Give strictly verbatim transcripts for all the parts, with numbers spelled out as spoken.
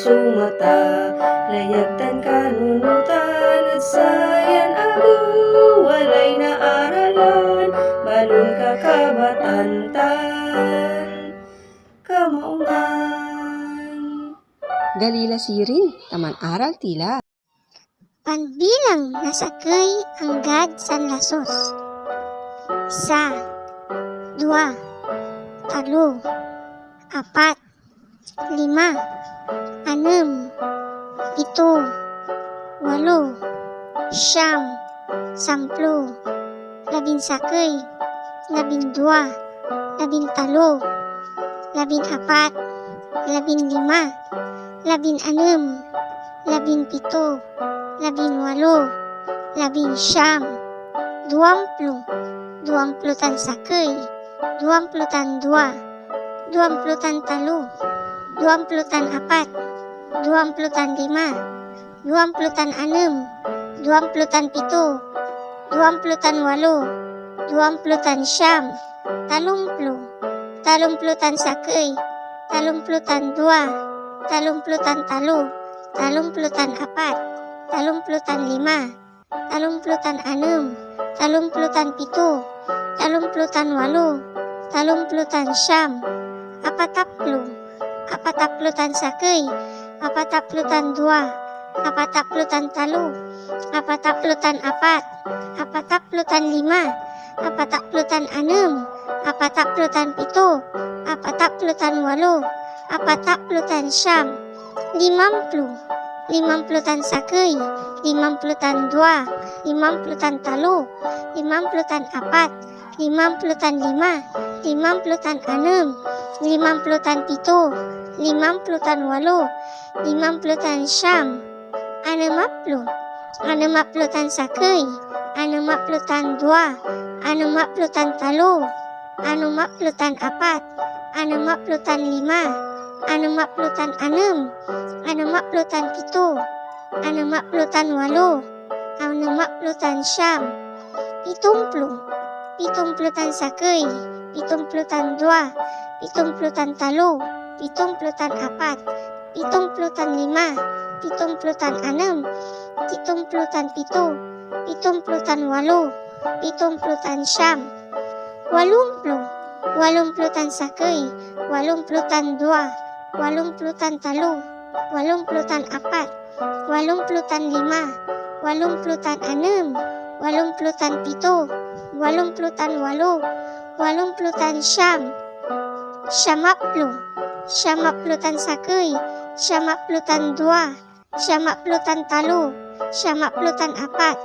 so mata, layag tan kanunotan, et sayan agew walay naaralan, balon kakabatan tan kamaungan. Gali la sirin, ta manaral ti la. Panbilang na sakey anggad sanlasus. Isa, dua, talo, apat, lima, anem, pito, walo, siam, samplo, labinsakey, labindua, labintalo, labinapat, labinlima, labinanem, labimpito, labinwalo, labinsiam, duamplo, duamplo tan sakey, duamplo tan dua, duamplo tan talo, duamplo tan apat, duamplo tan lima, duamplo tan anem, duamplo tan pito, duamplo tan walo, duamplo tan siam, talomplo, talomplo tan sakey, talomplo tan dua, talomplo tan talo, talomplo tan apat, talomplo tan lima, talomplo tan anem, talomplo tan pito, talomplo tan walo, talomplo tan siam, apataplo, apataplo tan sakey, apataplo tan dua, apataplo tan talo, apataplo tan apat, apataplo tan lima, apataplo tan anem, apataplo tan pito, apataplo tan walo, apataplo tan siam, limamplo, limamplo tan sakey, limamplo tan dua, limamplo tan talo, limamplo tan apat, limamplo tan lima, limamplo tan anem, limamplo tan pito, limamplo tan walo, limamplo tan siam, anemaplo, anemaplo tan sakey, anemaplo tan dua, anemaplo tan talo, anemaplo tan apat, anemaplo tan lima, anemaplo tan anem, anemaplo tan pito, anemaplo tan walo, anemaplo tan siam, pitomplo, pitomplo tan sakey, pitomplo tan dua, pitomplo tan talo, pitomplo tan apat, pitomplo tan lima, pitomplo tan anem, pitomplo tan pito, pitomplo tan walo, pitomplo tan siam, walomplo, walomplo tan sakey, walomplo tan dua, walomplo tan talo, walomplo tan apat, walomplo tan lima, walomplo tan anem, walomplo tan pito, walomplo tan walo, walomplo tan siam, siamaplo, siamaplo tan sakey, siamaplo tan dua, siamaplo tan talo, siamaplo tan apat,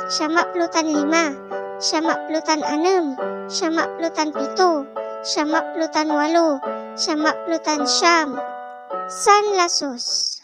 siamaplo tan lima, siamaplo tan anem, siamaplo tan pito, siamaplo tan walo, siamaplo tan siam, sanlasus.